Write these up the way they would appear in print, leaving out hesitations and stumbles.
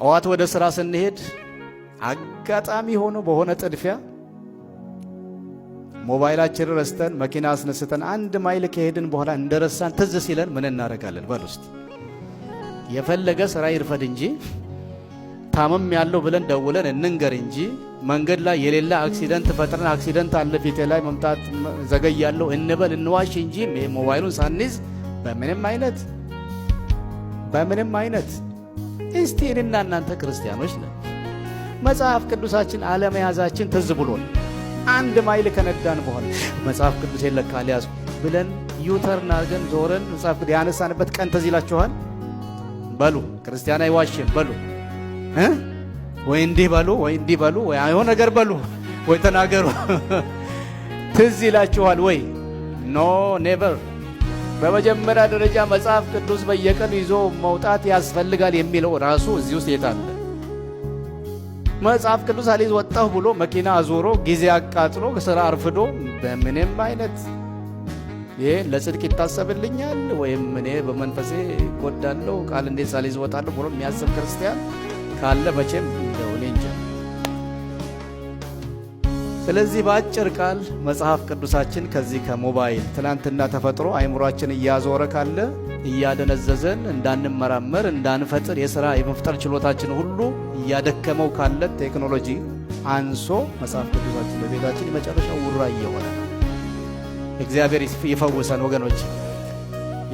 ጠዋት ወደ ሥራ ስንሄድ አጋጣሚ ሆኖ በሆነ ጥድፊያ ሞባይላችንን ረስተን መኪና አስነስተን 1 ማይል ከሄድን በኋላ እንደረሳን ትዝ ሲለን ምን እናደርጋለን? በሉ እስቲ። የፈለገ ስራ ይርፈድ እንጂ፣ ታምሜያለሁ ብለን ደውለን እንንገር እንጂ፣ መንገድ ላይ የሌለ accident ፈጥረን accident አለ ፊቴ ላይ፣ መምጣት ዘገያለሁ እንበል፣ እንዋሽ እንጂ ሞባይሉን ሳንይዝ በምንም አይነት፣ በምንም አይነት። እስቲ እኔና እናንተ ክርስቲያኖች ነን። መጽሐፍ ቅዱሳችን አለመያዛችን ትዝ ብሎን 1 ማይል ከነዳን በኋላ መጽሐፍ ቅዱስ ለካ አልያዝኩም ብለን U-turn አድርገን ዞረን መጽሐፍ ቅዱስ ያነሳንበት ቀን ትዝ ይላችኋል? በሉ፣ ክርስቲያን አይዋሽም በሉ እ ወይ እንዲህ በሉ፣ ወይ እንዲህ በሉ፣ ወይ የሆነ ነገር በሉ፣ ወይ ተናገሩ። ትዝ ይላችኋል ወይ? No, never። በመጀመሪያ ደረጃ መጽሐፍ ቅዱስ በየቀኑ ይዞ መውጣት ያስፈልጋል የሚለው ራሱ እዚህ ውስጥ የት አለ? መጽሐፍ ቅዱስ አልይዝ ወጣሁ ብሎ መኪና አዞሮ ጊዜ አቃጥሎ ስራ አርፍዶ በምንም አይነት ይሄ ለጽድቅ ይታሰብልኛል ወይም እኔ በመንፈሴ እጎዳለሁ፣ ቃል እንዴት ሳልይዝ እወጣለሁ ብሎ የሚያስብ ክርስቲያን ካለ መቼም እንደው እኔ እንጃ። ስለዚህ በአጭር ቃል መጽሐፍ ቅዱሳችን ከዚህ ከሞባይል ትናንትና ተፈጥሮ አይምሯችን እያዞረ ካለ፣ እያደነዘዘን፣ እንዳንመራመር፣ እንዳንፈጥር፣ የሥራ የመፍጠር ችሎታችን ሁሉ እያደከመው ካለ ቴክኖሎጂ አንሶ መጽሐፍ ቅዱሳችን በቤታችን የመጨረሻው ውራ እየሆነ ነው። እግዚአብሔር ይፈውሰን ወገኖች፣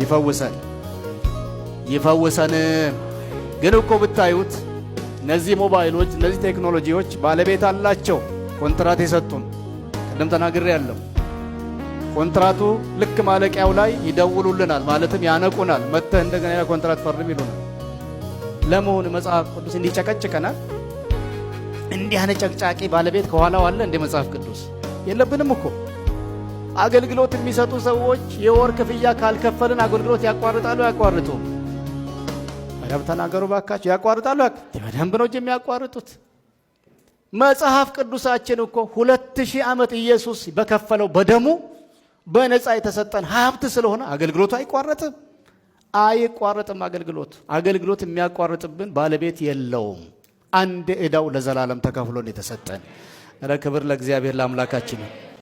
ይፈውሰን፣ ይፈውሰን። ግን እኮ ብታዩት እነዚህ ሞባይሎች፣ እነዚህ ቴክኖሎጂዎች ባለቤት አላቸው። ኮንትራት የሰጡን ቅድም ተናግሬ ያለው ኮንትራቱ ልክ ማለቂያው ላይ ይደውሉልናል፣ ማለትም ያነቁናል። መጥተህ እንደገና ያ ኮንትራት ፈርም ይሉናል። ለመሆኑ መጽሐፍ ቅዱስ እንዲህ ይጨቀጭቀናል? እንዲህ አይነት ጨቅጫቂ ባለቤት ከኋላው አለ እንደ መጽሐፍ ቅዱስ? የለብንም እኮ። አገልግሎት የሚሰጡ ሰዎች የወር ክፍያ ካልከፈልን አገልግሎት ያቋርጣሉ? ያቋርጡ? በደንብ ተናገሩ ባካችሁ። ያቋርጣሉ? በደንብ ነው እንጂ የሚያቋርጡት። መጽሐፍ ቅዱሳችን እኮ 2000 ዓመት ኢየሱስ በከፈለው በደሙ በነፃ የተሰጠን ሀብት ስለሆነ አገልግሎቱ አይቋረጥም፣ አይቋረጥም። አገልግሎት የሚያቋርጥብን ባለቤት የለውም። አንድ ዕዳው ለዘላለም ተከፍሎ ነው የተሰጠን። ኧረ ክብር ለእግዚአብሔር ለአምላካችን።